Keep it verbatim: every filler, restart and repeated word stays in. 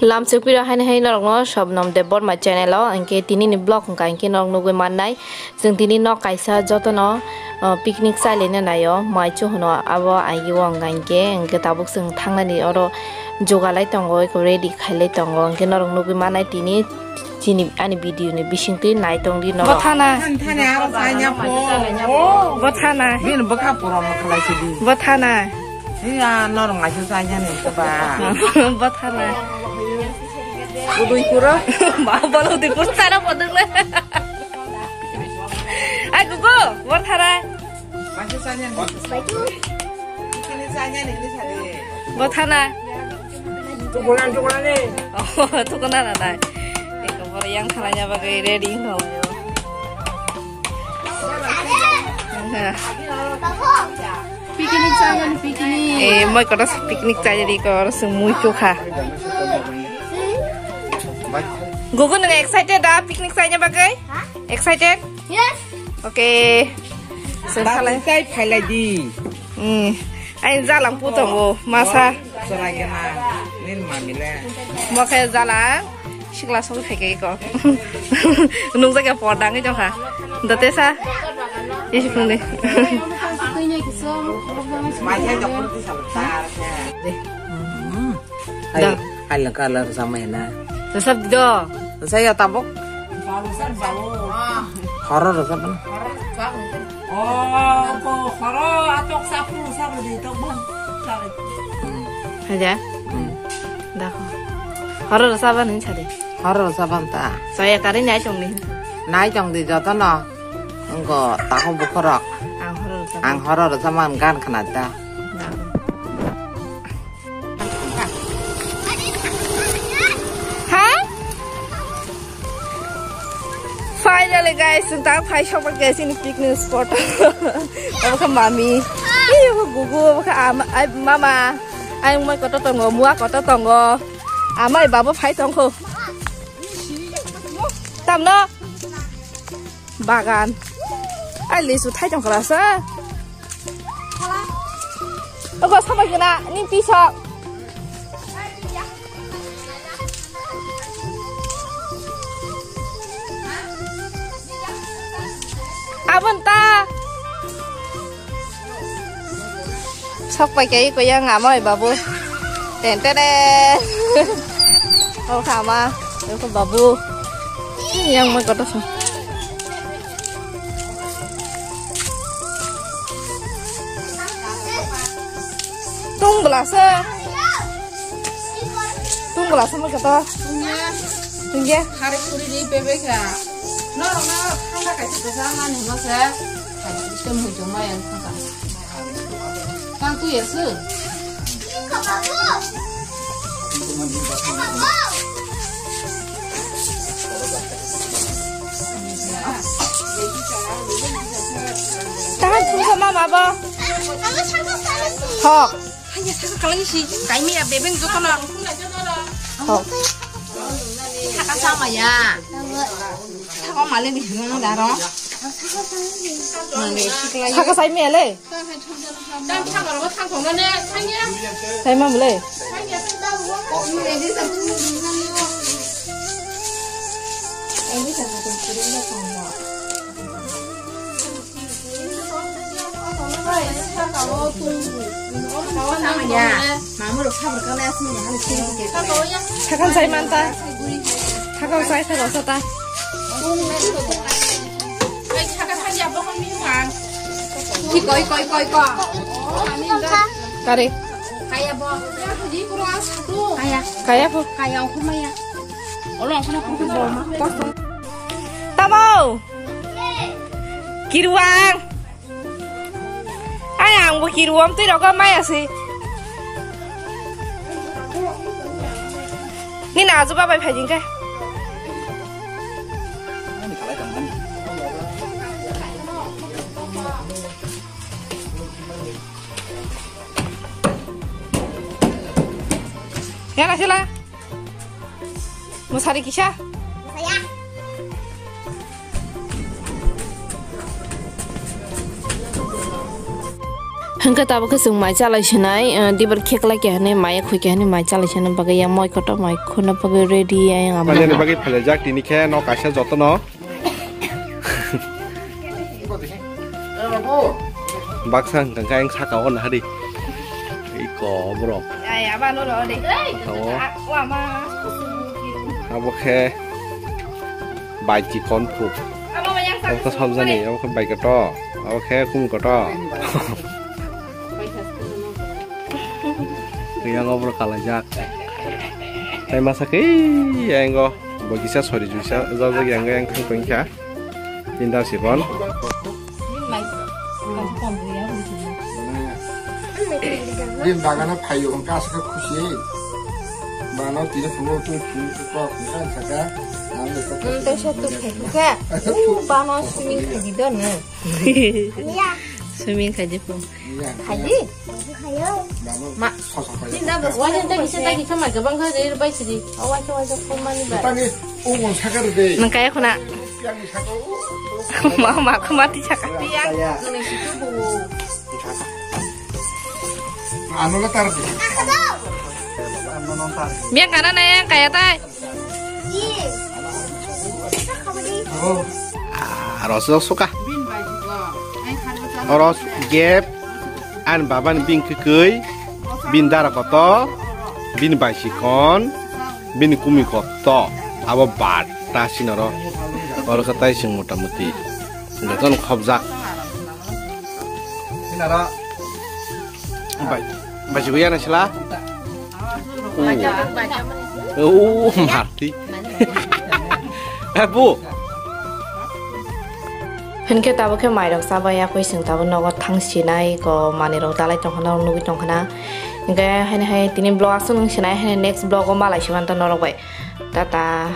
Lamsok piro haini hai norokno Shabnam Debbarma channel o, hinkhe tini ni vlog wngkha hinkhe norok nugwi mannai, chwng tini nok kaisa jotono, uh, picnic chailina naio, maichu hwno abo aigi o wngkha hinkhe, hinkhe tabuk chwng thangnani oro jugalai tongo, eko ready khailai tongo, hinkhe norok nugwi mannai tini chini ani video ni bisingtwi nai tongdi norok. Bothana. Thani aro chanya po. Bothana. Bin bwkha puron khalai sidi. Bothana. Iya, norok ngaisa chanya ni ba. Bothana. Udui pura. Ba, balo udui pura chana podung le. Ai, gugu, bothana. Ngaisa chanya ni. Ini chanya ni, ini sari. Bothana. Tukunan, tukunan ni. Oh, tukuna na nai. Eko boro yang thalanya bagwi ready no. Picnic chayan, picnic. Eh, moi koto picnic chayan di ko, oro sung mui chukha. Gugu, nung excited da picnic chayan bagwi? Hah? Excited? Yes. Okay. Sung thalai. Kai phailai di. Hmm. Ai jalang pu tongo, masa. Chwrai gana, nini mami le. Mo khe jalang, sikla sogwi phaikha eko. Nukjakya porda wngwi tongkha. Dotesa. Isi phungdi. Mai khe doktor ti sal tar khe. Hai, hai lang kala rwchapmaya na. Rwchap di do. Rwchapya tabuk. Horo rwchapmano. Oh, ko horo atok sapu sapu di tok bang. Haja. Hmm. Dakho. Horo rwchapmani sadi. Horo rwchapmani ta. Saya kari nai tongni. Nai tongdi jotono. Wngkha takhuk bukhorok. Ang horo rwchapmani. Ang horo rwchapmani gan khna da. Dakho. Ha? Finally guys, chwng ta phai sokma khe chini picnic spot. Obo khe mami. Ih, obo gugu, obo khe ama, ai mama. Ai wngmai kotor tongo, mua kotor tongo. Amai babo phai tongkho. Tamno? Bagan. Ai lisu thai tong kala sa. Ogo sabai gana ni pisok. Abon ta. Sok pai kai ko yang amoi babu. Ten ten. Oh kama, ko babu. Yang mai kotor. Tung belasa. Tung belasa mai kotor. Tungya. Hari kuri di bebek ya. No, no, thanda kaisa kaisa mani masa. Hai, itu muncul mayan thanda. Kang tu ya su. Tahan tu sama mama. Hok. Hanya saka kalai si. Kaimi ya bebeng jotono. Hok. Saka sama ya. Saka male ni hana daro. Saka sai mele. Sai ma mle. Sakhan sai manta. Sakhan sai sai rasa ta. Koi koi koi koi. Kare. Kaya bo. Kaya. Kaya bo. Kaya okhumaya. Olo okhuna kuku bo ma. Tamo. Kiruang. Ai, ang bo kiruam twi rogo maya si. Ni na ajuba bai phai jingke. Yana sila. Musari kisa. Saya. Hwnkhe tabuk khe chwng mai chalai sinai, eh, dibar kheklai khe hinwi mai khoi khe hinwi mai chalai sinai bagwi yang moi kotor mai khuna bagwi ready yang abo. Mane bagwi phalajak tini khe no kaisa jotono. Baksa hwnkha khe ang saka o nahadi. Iko borok. Ai, abano ro de. Saka o. Wa ma. Abo khe bai chikon phu. Abo khe samjani, abo khe bai kotor. Abo khe kum kotor. Yang obo kalaijak. Tai masa khe yang o bo kisa sori juisa jajak yang yang thang tongkha. Tinda sibon. Din bagano phaio hwnkha aswk khe khusi. Bagano tini phungo twi phungo kok hwnkha saka. Tei sa tu khai khe. Bano swimming khai di don. Swimming khai di phung. Khaidi? Khayo. Ma. Wajan ta kisa ta kisa ma gabang kha de bai sidi. O wajan wajan phone mani ba. Tani o mon sakar de. Nang kaya khuna. Yang sakar. Ma ma khuma ti saka. Yang kene situ bu. Ano la tar de. Biang kana na yang kaya tai. Aro se suka. Oro gap an baban bing kekoi bin dara koto bin bai sikon bin kumi koto abo bata sinoro oro katai sing motamuti beton khobjak. Sinara. Bai, bai, sibu yana sila. Oh, mati. Eh, bu. Hinkhe tabuk khe mairok chabai yakui chwng tabuk nogo thang sinai ko manwirok dalai tongkhana nugui tongkhana. Hinkhe haini hai tini vlog aswk nung sinai haini next vlog o malai simanto norok bai. Tata.